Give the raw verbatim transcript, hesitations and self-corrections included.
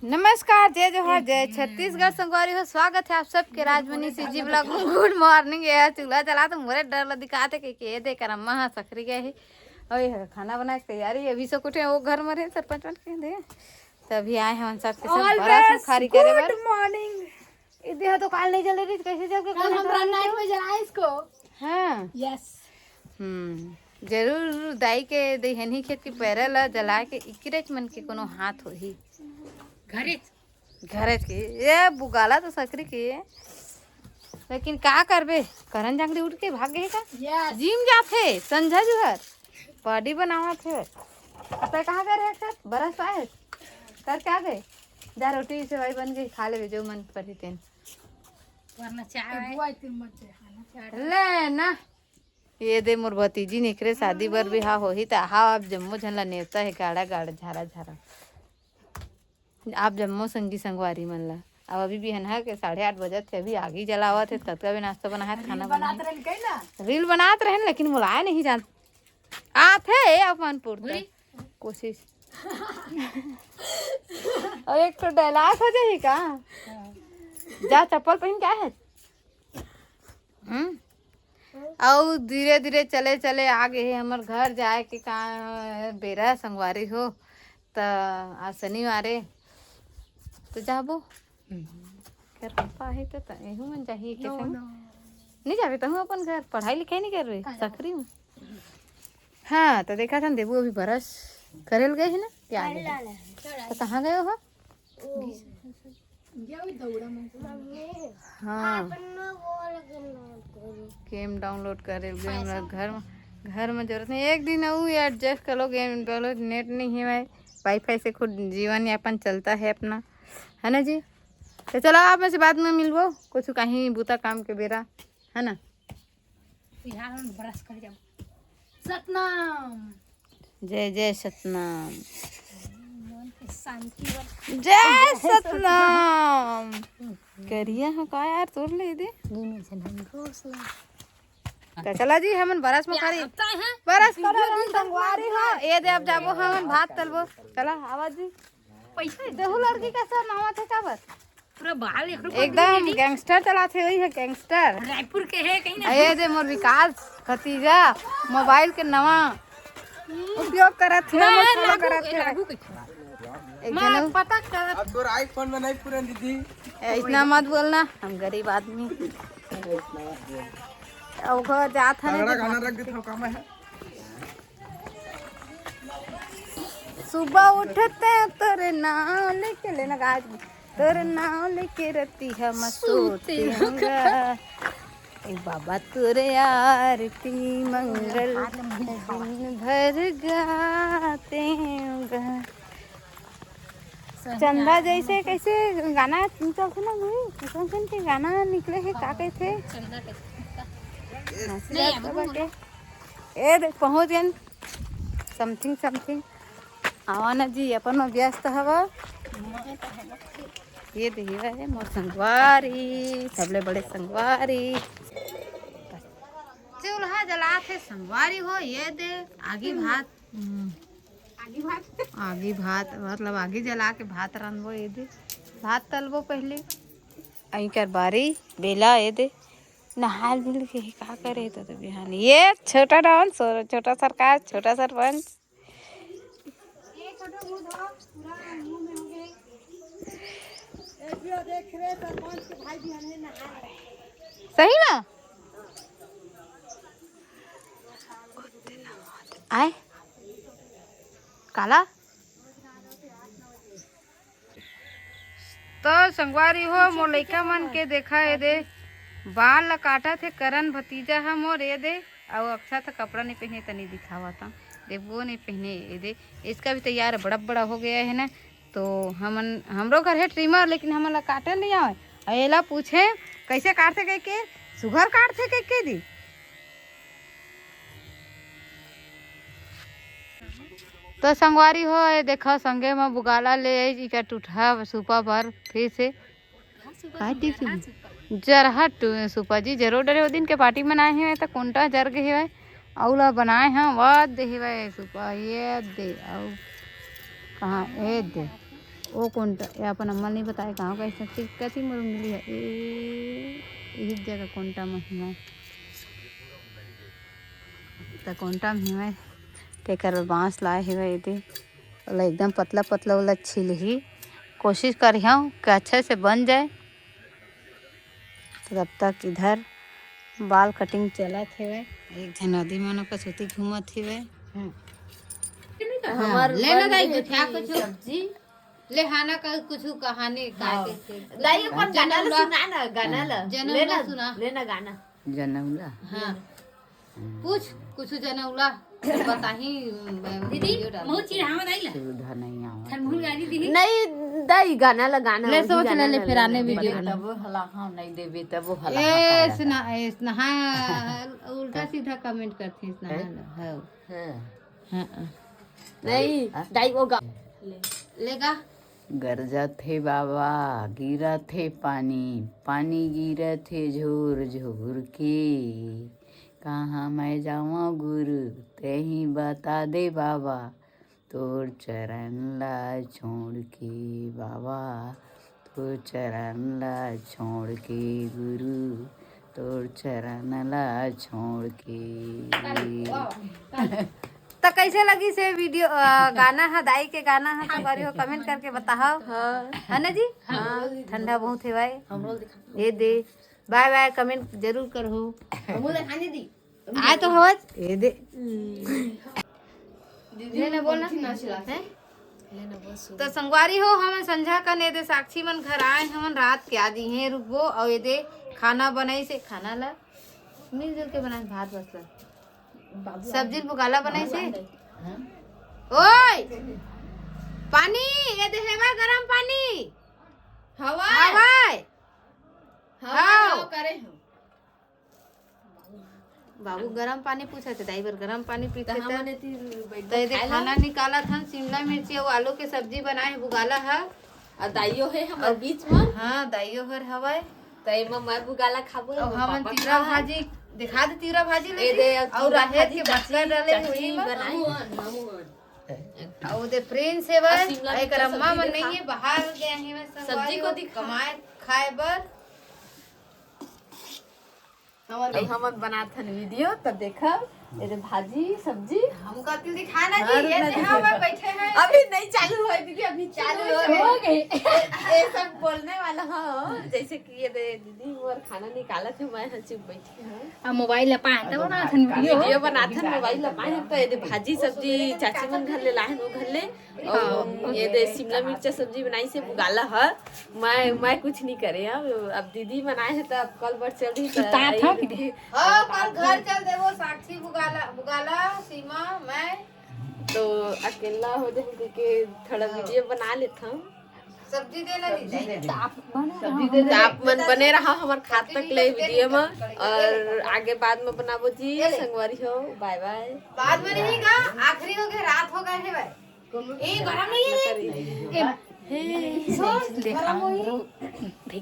नमस्कार, जय जोहार, जय छत्तीसगढ़। संगवारी हो, स्वागत है आप सबके राजमनी सीजी ब्लॉग में। गुड मॉर्निंग। ये चूल्हा जला तो मोरे डर ल दिखाते के, के दे कर अम्मा हा सकरी गए है। और ये खाना बनाए के तैयारी है। अभी से कुठे वो घर में रहे, सरपंच मन के दे। तभी आए हैं उन सबके सब बड़ा सुखारी करे बर। गुड मॉर्निंग। ये देहा तो काल नहीं जले रही, कैसे जल के कल हम रन नाइट में जलाए इसको। हाँ। यस। हम्म, जरूर दाई के दहियनी खेत के पैरा ला जला के इकरेच मन के कोनो हाथ होही। घरे। घरे के, ये बुगाला तो सकरी के। लेकिन का करबे, करन जांगड़ी उठ के भाग गए का? यस। जिम जाथे, संझा जुहर। बॉडी बनावत हे। अब तै कहाँ गए रहे सर? बरस आए? कर क्या गए? जा रोटी सेवई बन गई, खा लेबे जो मन पड़ी तेन। वरना चाय। बुआ, तुम मत दे, खाना चाय। ले ना। ये दे मोर भतीजी निकरे शादी बर बिहाव होही त हाँ, आप जम्मो झन ला नेवता है गाड़ा गाड़ा, झारा झारा। आप जम्मो संगी संगवारी मन ला। अब अभी बिहनहा के साढ़े आठ बजत हे, अभी आगी जलावत हे, कतका भी नाश्ता बनाए, खाना बनाए। रील बनात रहन, लेकिन मोला आए नहीं जान। आत हे अपन पुरता। कोशिश। और एक तो डायलॉग हो जाही का? जा चप्पल पहन के आए है। हम्म। अउ धीरे धीरे चले चले आ गए हे हमर घर जाए के का बेरा संगवारी हो। त आज शनिवार हे, त जाबो। कर पापा हे त, त एहू मन जाही के संग। नहीं जाबे तहूँ अपन घर, पढ़ाई लिखाई नहीं करबे? सकरी हूँ। हाँ, त देखा था देबू अभी brush करेल गए है ना, क्या? तो कहाँ गए हो? हाँ। गेम डाउनलोड करे, गेम घर में, घर में जरूरत नहीं। एक दिन अउ एडजस्ट कर लो, गेम डाउनलोड, नेट नहीं है भाई, वाईफाई से खुद जीवन यापन चलता है अपना, है ना जी? तो चलो, आप में से बाद में मिलबो, कुछ कहीं बूता काम के बेरा, है ना? बिहार में ब्रश कर जाओ। सतनाम। जय जय सतनाम। मन के शांति बर। जय सतनाम। करिया हो का यार, तोर ले दे। दोनों झन हम घोसला। त चला जी, हमन बरस में खड़ी। बरस करो, हम संगवारी हो। ये दे, अब जाबो हमन भात तलबो। चला, आवा जी। पैसा देहू लड़की का सर नावा थे का बस? पूरा बाल एक रुपया एकदम गैंगस्टर चलाथे, वही है गैंगस्टर। रायपुर के है कहीं ना। ये दे मोर विकास भतीजा, मोबाइल के नवा उपयोग करत है, ना, मस्त लागू, करत है। लागू कइसे? एक माँ, जने पता कर। अब तोर iPhone में नहीं पूरन दीदी। ए, इतना मत बोलना, हम गरीब आदमी। अब घर जात है तगड़ा ना। गाना रख देता हूँ, काम है। सुबह उठते तोरे नाम लेके लेना गाज, तोरे नाम लेके रतिहा में सोते होगा। ए बाबा तोरे आरती मंगल दिन भर गाते होगा। चंदा जैसे कैसे गाना चलथे ना भाई, कौन कौन के गाना निकले है, का कहथे? चंदा कैसे? ए देख पहुँच गए समथिंग समथिंग। आवा ना जी, अपन में व्यस्त हवा। ये दे, ये है मोर संगवारी, सबले बड़े संगवारी। चूल्हा जलात हे संगवारी हो, ये दे आगी भात। हम्म। आगी भात। आगी भात, मतलब आगी जला के भात रांधबो। ये दे भात तलबो पहले। आई कर बारी बेला, ये दे नहाल मिल के ही का करे तो, तो बिहान। ये छोटा डॉन, सो-, छोटा सरकार, छोटा सरपंच। सही ना? आए काला। तो संगवारी हो, मोर लइका मन के देखा, ये दे बाल ल काटत हे करन भतीजा ह मोर, ये दे। अउ अक्षत ह कपड़ा नहीं पहने, तनी दिखावत हूँ, देखबो नहीं पहने, ये दे। इसका भी तैयार बड़ा बड़ा हो गया है ना, तो हमन, हमरो घर है ट्रिमर, लेकिन हमन ला काटे नहीं आवे। अउ एला पूछे कैसे काटथे कह के, सुघर काटथे कह के दी। तो संगवारी हो, ये देखो संगे म बुगाला ले आई जी का टूटहा सुपा बर फिर से। का टीक जरहा टू-, सुपा जी जरो डरे, ओ दिन के पार्टी मनाए हे त कोंटा जर गे हेवय, अउ ला बनाए हे, वा दे हेवय सुपा, ये दे, अउ कहाँ, ए दे। ओ कोंटा, ये अपन अम्मा ल नइ बताए, कहाँ कैसे टिक्का थी मुरुंगली है। ए, यही जगह कोंटा में ही है। त कोंटा में ही है, तेकर बांस लाए हेवय एदे। ओला एकदम पतला पतला ओला छीलही। कोशिश करिहौं कि अच्छे से बन जाए। तो तब तक इधर बाल कटिंग चलत हेवय। एक झन आदमी मन ओकर सेती घूमत हेवय। हम्म। हाँ, हमर ले ना बन दाई, गे कुछ, हाँ, कुछ। सब्जी। ले हाना का कुछ कहानी का हाँ। के, के, दाई, कुछ अपन गाना ला जनौला। सुना ना, गाना ला। जनौला ले ना, सुना। ले ना गाना। जनौला। हाँ। पूछ, कुछ जनौला बताही, मैं दीदी, वीडियो डाल महू देती। चिढ़ावा दाई ला। सुविधा नहीं आवत। थरमुहल गाड़ी दीदी। नहीं, दाई, गाना ला, गाना, ले वही सोच गाना ले, ले, ला, फिर ले, आने ले। वीडियो बने बना। तबो हला, हाँ, नहीं देबे, तबो हला, ए, हाँ, सुना, ए, सुना, हाँ, उल्टा सीधा कमेंट करती है, सुना, हैं? हाँ, हाँ। हाँ। हाँ, हाँ। नहीं, हाँ? दाई, वो गा- ले गा। गरजत हे बाबा, गिरत हे पानी, पानी गिरत हे झोर झोर के। कहाँ मैं जावं गुरु, तेही बता दे बाबा, तोर चरण ला छोड़ के बाबा, तोर चरण ला छोड़ के गुरु, तोर चरण ला छोड़ के। त कैसे लगिस हे वीडियो, अ, गाना ह, दाई के गाना ह, संगवारी हो, कमेंट करके बताहव। हाँ। है ना जी? हाँ। ठंडा बहुत हे भाई। हमरो दिखा। ये दे, बाय बाय, कमेंट जरूर करहू। हमरो दिखाने दी। आय तो हवच। ये दे। दीदी, ले ना, बोल ना। कौन सी नाच रहा है? हैं? ले ना, बोल, सुन। तो संगवारी हो, हमन संझा कन एदे साक्षी मन घर आए हमन, रात के आ जी हैं, रुकबो, और एदे खाना बनाइस हे, खाना ला मिलजुल के बनाइस, भात बस ला। बाबू सब्जी आए। बुगाला बनाइस हे। बाबू आए। हाँ? ओए! पानी, एदे हेवा गरम पानी। हवा। हवा। हवा, हाँ। हवा करे हम। बाबू गरम पानी पूछत हे, दाई बर गरम पानी पीथे त। हमन एती बैठ त एदे खाए ला। खाना निकालत हन, शिमला मिर्ची अउ आलू के सब्जी बनाए हे, बुगाला ह। अउ दाईयो हे हमर अउ बीच म। हाँ, दाईयो हर हवय। त एमा मैं बुगाला खाबो, अउ एमा हमन पापड़ तिवरा खाबो। भाजी, दिखा दे तिवरा भाजी ले एदे, जी। अउ अउ तिवरा राहेर भाजी के बटका चाची, डाले हे चाची ओही म। बनाए। अउ ओदे प्रिंस हेवय, अउ शिमला अउ एकर मिर्च अम्मा सब्जी मन दिखा। नहीं हे, बाहर गए हेवय सब्जी संगवारी को हो, दिखा। कमाए खाए बर। हमर अभी हमन बनात हन वीडियो, त देखब, एदे भाजी, सब्जी। हमका तिल दिखा ना जी, हर ये नदी देखा, देखा। मैं बैठे हैं। अभी नहीं चालू हुआ है दीदी, अभी चालू चालू हो हो गए। गए। ए, ए सब बोलने वाला हो, जैसे कि ये दे दीदी मोर खाना निकालत हे, मैं हर चुप बैठी हूँ। अब मोबाइल ला पाए त बनात हन वीडियो। वीडियो बनात हन, मोबाइल ला पाए हन, त एदे भाजी, सब्जी चाची मन घर ले लाए हन, वो घर ले। अउ हाँ। एदे शिमला मिर्चा सब्जी बनाइस हे बुगाला ह। मैं, मैं कुछ नहीं करे अब, अब दीदी मन आए हे त अब कल बर चल रही त सुतात हो कि दे? हाँ, कल घर चल देबो, साक्षी बुगाला, बुगाला, सीमा, मैं। तो अकेला हो जाए के थोड़ा हाँ। वीडियो बना लेत हूँ। सब्जी दे ना दीदी। सब्जी दे दे। त आप बने सब्जी रहो। दे दे। त आप मन बने रहा हमर खात तक ले वीडियो में, और आगे बाद में बनाबो जी, संगवारी हो, बाय बाय। बाद में नहीं का, आखिरी हो गए, रात हो गए हे भाई। ए, गरम नहीं है? ए, हे, सुन, देख, गरम होई।